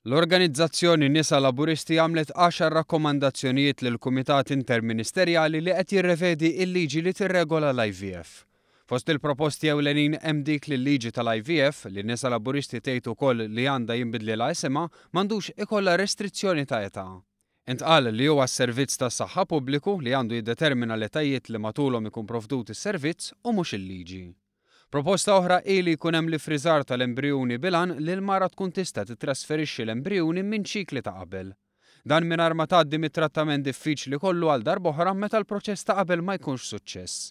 L-organizzazzjoni Nisa Laburisti għamlet għaxar rakkomandazzjonijiet lill-Kumitat Interministerjali li qed jirrevedi l-liġi li tirregola l-IVF. Fost il-proposti ewlenin hemm dik li l-liġi tal-IVF, li Nisa Laburisti tgħid ukoll li għandha jinbidlilha isimha, m'għandux ikollha restrizzjoni ta' età. Intqal li huwa s-servizz tas-saħħa pubbliku li għandu jiddetermina l-etajiet li matulhom ikun provdut is-servizz u mhux il-liġi. Proposta oħra hi li jkun hemm l-iffriżar tal-embrijuni bil-għan li l-mara tkun tista' tittrasferixxi l-embrijuni minn ċikli ta' qabel. Dan mingħajr ma tgħaddi mit-trattament diffiċli kollu għal darb'oħra meta l-proċess ta' qabel ma jkunx suċċess.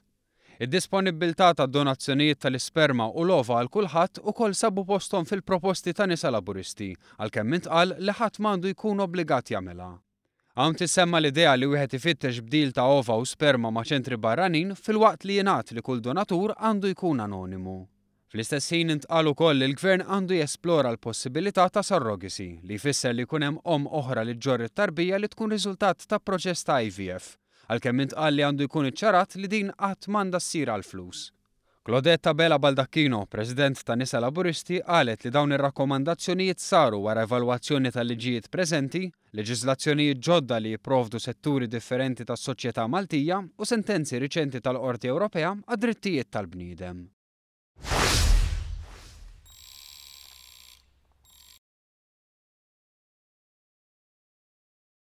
Id-disponibbiltà ta' donazzjonijiet tal-isperma u l-ova għal kulħadd ukoll sabu posthom fil-proposti ta' Nisa Laburisti, għalkemm intqal li ħadd m'għandu jkun obbligat jagħmilha. Hawn tissemma l-idea li wieħed ifittex bdil ta' ova u sperma ma' ċentri barranin filwaqt li jingħad li kull donatur għandu jkun anonimu. Fl-istess ħin intqal ukoll li l-Gvern għandu jesplora l-possibilità ta' surrogacy, li jfisser li jkun hemm omm oħra li ġġorr it-tarbija li tkun riżultat ta' proċess ta' IVF, għalkemm intqal li għandu jkun iċċarat li din qatt m'għandha ssir għall-flus. Claudette Abela Baldacchino, President ta' Nisa Laburisti, qalet li dawn ir-rakkomandazzjonijiet saru wara evalwazzjoni tal-liġijiet preżenti, leġiżlazzjonijiet ġodda li jipprovdu setturi differenti tas-soċjetà Maltija u sentenzi riċenti tal-Qorti Ewropea għad-Drittijiet tal-Bniedem.